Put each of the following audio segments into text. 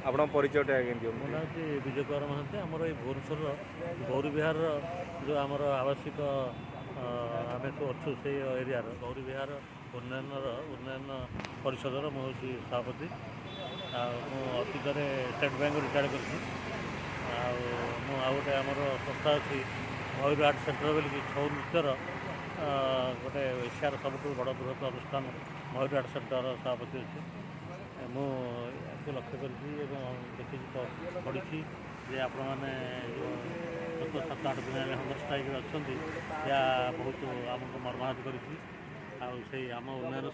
ଆପଣଙ୍କ ପରିଚୟଟା ଆଜ୍ଞା ମୋ ଦିଅନ୍ତୁ। ନାଁ ହେଉଛି ବିଜୟ କୁମାର ମହାନ୍ତି। ଆମର ଏଇ ଭୁବନେଶ୍ୱରର ଗୌରୀ ବିହାରର ଯେଉଁ ଆମର ଆବାସିକ ଆମେ ସବୁ ଅଛୁ, ସେଇ ଏରିଆର ଗୌରୀ ବିହାର ଉନ୍ନୟନ ପରିଷଦର ମୁଁ ହେଉଛି ସଭାପତି। ଆଉ ମୁଁ ଅତୀତରେ ଷ୍ଟେଟ୍ ବ୍ୟାଙ୍କରୁ ରିଟାୟାର୍ଡ଼ କରିଛି। ଆଉ ମୁଁ ଆଉ ଗୋଟେ ଆମର ସଂସ୍ଥା ଅଛି ମୟୂର ଆର୍ଟ ସେଣ୍ଟର ବୋଲିକି, ଛଉ ନୃତ୍ୟର ଗୋଟେ ଏସିଆର ସବୁଠୁ ବଡ଼ ବୃହତ ଅନୁଷ୍ଠାନ ମୟୂର ଆର୍ଟ ସେଣ୍ଟରର ସଭାପତି ଅଛି। ମୁଁ ଏହାକୁ ଲକ୍ଷ୍ୟ କରିଛି ଏବଂ ଦେଖିଛି, ପଢ଼ିଛି ଯେ ଆପଣମାନେ ଯେଉଁ ଗତ 7 8 ଦିନ ହେଲା ହଙ୍ଗର ଷ୍ଟ୍ରାଇକ୍ରେ ଅଛନ୍ତି, ଏହା ବହୁତ ଆମକୁ ମର୍ମାହତ କରିଛି। ଆଉ ସେଇ ଆମ ଉନ୍ନୟନ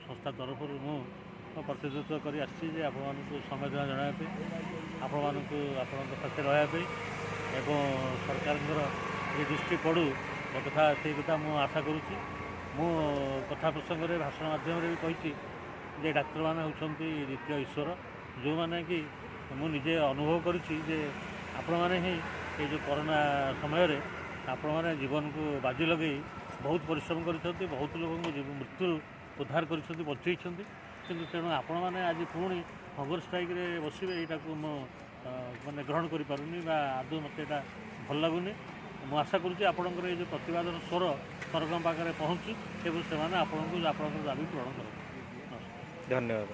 ସଂସ୍ଥା ତରଫରୁ ମୁଁ ପ୍ରତିନିଧିତ୍ୱ କରି ଆସିଛି ଯେ ଆପଣମାନଙ୍କୁ ସମବେଦନା ଜଣାଇବା ପାଇଁ, ଆପଣମାନଙ୍କୁ ଆପଣଙ୍କ ସାଥିରେ ରହିବା ପାଇଁ ଏବଂ ସରକାରଙ୍କର ଯେ ଦୃଷ୍ଟି ପଡ଼ୁ ମୋ କଥା, ସେଇ କଥା ମୁଁ ଆଶା କରୁଛି। ମୁଁ କଥା ପ୍ରସଙ୍ଗରେ ଭାଷଣ ମାଧ୍ୟମରେ ବି କହିଛି ଯେ ଡାକ୍ତରମାନେ ହେଉଛନ୍ତି ଦ୍ୱିତୀୟ ଈଶ୍ୱର, ଯେଉଁମାନେ କି ମୁଁ ନିଜେ ଅନୁଭବ କରିଛି ଯେ ଆପଣମାନେ ହିଁ ଏଇ ଯେଉଁ କରୋନା ସମୟରେ ଆପଣମାନେ ଜୀବନକୁ ବାଜି ଲଗେଇ ବହୁତ ପରିଶ୍ରମ କରିଛନ୍ତି, ବହୁତ ଲୋକଙ୍କୁ ମୃତ୍ୟୁରୁ ଉଦ୍ଧାର କରିଛନ୍ତି, ବଞ୍ଚେଇଛନ୍ତି। କିନ୍ତୁ ତେଣୁ ଆପଣମାନେ ଆଜି ପୁଣି ହଙ୍ଗର ଷ୍ଟ୍ରାଇକ୍ରେ ବସିବେ, ଏଇଟାକୁ ମୁଁ ମାନେ ଗ୍ରହଣ କରିପାରୁନି ବା ଆଦୌ ମୋତେ ଏଇଟା ଭଲ ଲାଗୁନି। ମୁଁ ଆଶା କରୁଛି ଆପଣଙ୍କର ଏଇ ଯେଉଁ ପ୍ରତିବାଦର ସ୍ୱର ସରକାରଙ୍କ ପାଖରେ ପହଞ୍ଚୁ ଏବଂ ସେମାନେ ଆପଣଙ୍କୁ ଆପଣଙ୍କର ଦାବି ପୂରଣ କରନ୍ତୁ। ନମସ୍କାର। ଧନ୍ୟବାଦ।